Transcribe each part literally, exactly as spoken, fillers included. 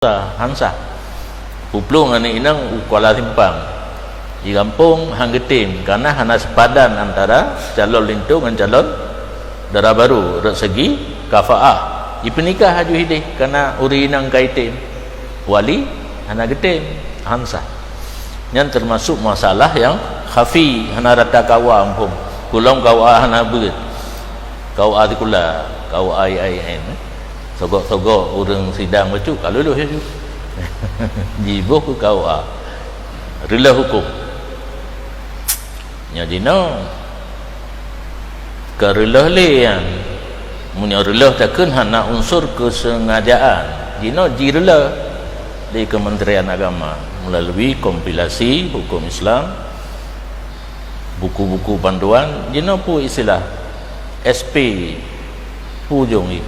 Sah, han sah. Peuplueng aneuk inong u Kuala Simpang. Di gampông han geutem, karena hana seupadan antara calon linto ngon calon dara barô, rot segi kafaah. Jipeunikah aju hideh, karena ureueng inong ka item. Wali hana geutem, han sah. Nyan teumasok masalah nyang khafi, hana rata K U A muphom. Gohlom K U A hana beuet. K U A sikula, K U A I A I N. Sogok-sogok ureueng sidang bacut, ka lulus laju. Jiboh keu K U A. Reuloh huköm. Nyoe jinoe ka reuloh lé nyan. Meunyoe reuloh takheun hana unsur keusengajaan, jinoe jireuloh di Kementerian Agama melalui kompilasi huköm Islam, buku-buku panduan, jinoe peue istilah S P, peue ujong jih.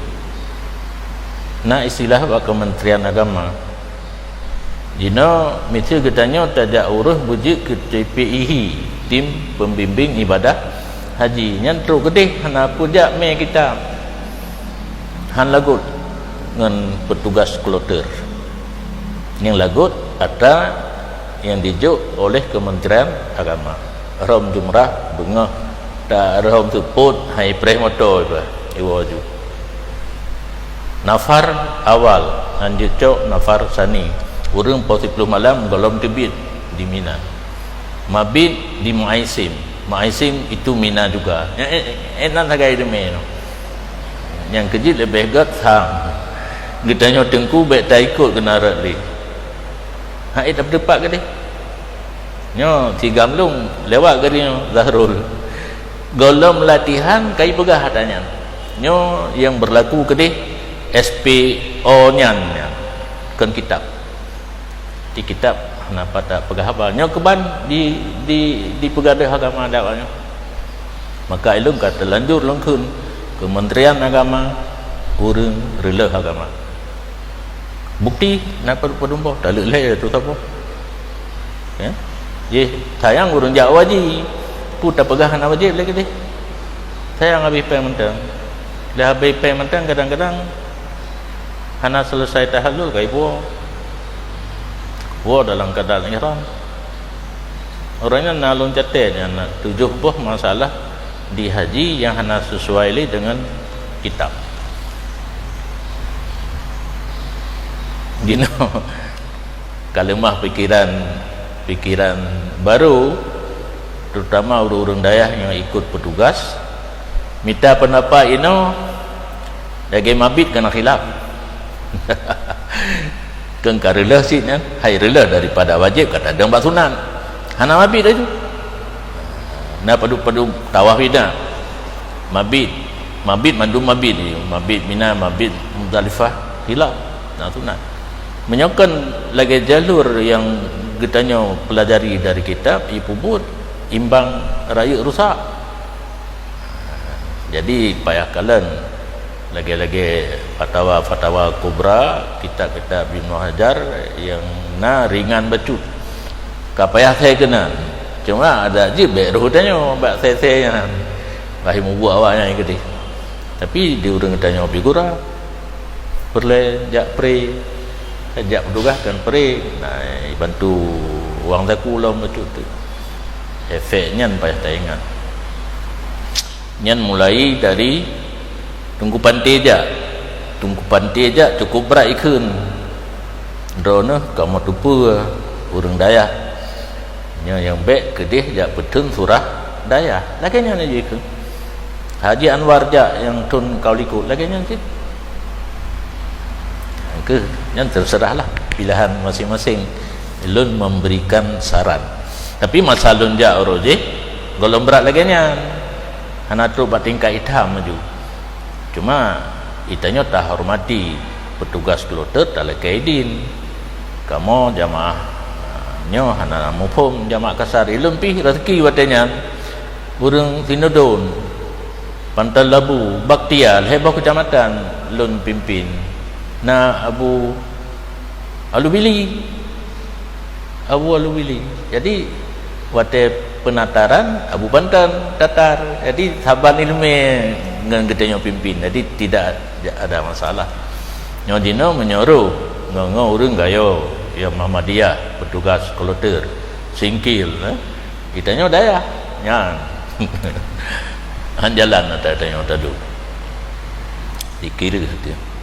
Na istilah bak Kementerian Agama. Jinoe miseue geutanyoe tajak ureueng beujeuet keu T P I H, Tim Pembimbing Ibadah Haji. Nyan trok keudeh hana peue jak mé kitab. Han lagot ngon petugas kloter. Nyang lagot atra nyang jijok oleh Kementerian Agama. Rhom jumrah beungoh, ta rhom seupôt hai preh moto iba, iwoe ju. Nafar awal, han jeuet cok nafar sani. Ureueng poh siploh malam gohlom teubiet di Mina. Mabit di Muaisim. Muaisim itu Mina juga. Eh, eh, eh, nan sagai teumé nyoe. Nyang keujeuet leubeh gét sang. Geutanyoe teungku bék taikot keunan rot lé. Hai, eh, tapeutupat keudeh. Nyoe si Gamlong lewat keudeh nyoe, Zahrul. Gohlom latihan kai peugah ata nyan. Nyoe nyang beurlaku keudeh S P O nyan, nyan. Kon kitab. Di kitab hana pat tapeugah haba. Nyoe keuban di, di, dipeugah deuh agama dakwah nyoe. Maka ilôn ka teulanjur lôn kheun Kementerian Agama ureueng reuloh agama. Bukti na padum boh, taleuek lhèe tu saboh. Ya. Jih sayang ureueng jak haji, peue tapeugah hana wajéb lé keudeh. Sayang habéh péng mantong. Dah habéh péng mantong kadang-kadang hana selesai tahallul ka iwoe. Woe dalam keadaan ihram. Ureueng nyan na lôn catet nyan na tujoh boh masalah di haji nyang hana sesuai lé deungon kitab. Jinoe ka leumah pikiran, pikiran barô, terutama ureueng-ureueng dayah nyang ikot petugas, mita pendapat inoe lagèe mabit keunan khilaf. Keu ka reuloh cit nyan, hai reuloh daripada wajéb ka tadong bak sunat. Hana mabit laju. Na padum-padum tawaf ida. Mabit, mabit mandum mabit, mabit Mina, mabit Muzdalifah, khilaf, na sunat. Meunyoe kon lagèe jalur nyang geutanyoe peulajari dari kitab, ipeubuet imbang rayeuk rusak. Jadi payah kalon lagèe-lagèe fatawa-fatawa kubra, kitab-kitab Ibnu Hajar nyang na ringan bacut. Ka payah thèe keunan. Cuma adak jih bèk roh tanyoe bak thèe-thèe nyan. Bah mubuet awak nyan keudeh. Tapi di ureueng tanyoe figura, peureulèe jak pre, jak petugas kan pre, nah, bantu wang saku lom bacut tu. Efek nyan payah taingat. Nyan mulai dari Teungku Panté jak. Teungku Panté jak cukup brat ikheun. Droeneuh kamoe teupeue ureueng dayah. Nyoe nyang bèk keudeh jak peutheun surah dayah. Lagèe nyan laju ikheun. Haji Anwar jak nyang thon ka likot. Lagèe nyan cit. Keuh, nyan terserahlah pilihan masing-masing. Lôn memberikan saran. Tapi masa lôn jak uroe jih, gohlom brat lagèe nyan. Hana trok bak tingkat itam laju. Cuma, geutanyoe tahormati petugas kloter talakèe idin. Kamoe jamaah nyoe hana muphom jamaah kasar. Ilôn pih raseuki watèe nyan ureueng Sinodon, Panton Labu, Baktia, lhèe boh keucamatan lôn pimpin. Na Abu Alubili. Abu Alubili. Jadi, watèe peunataran, Abu Panton, Tatar. Jadi, saban ileumèe ngon geutanyoe pimpin. Jadi, tidak ada masalah. Nyoe jinoe meunyoe roh Ngon-ngon ureuëng Gayo, ya Muhammadiyah, petugas kloter, singkil, eh. Geutanyoe dayah, nyan. Han jalan ata tanyoe tadu. Dikira hati.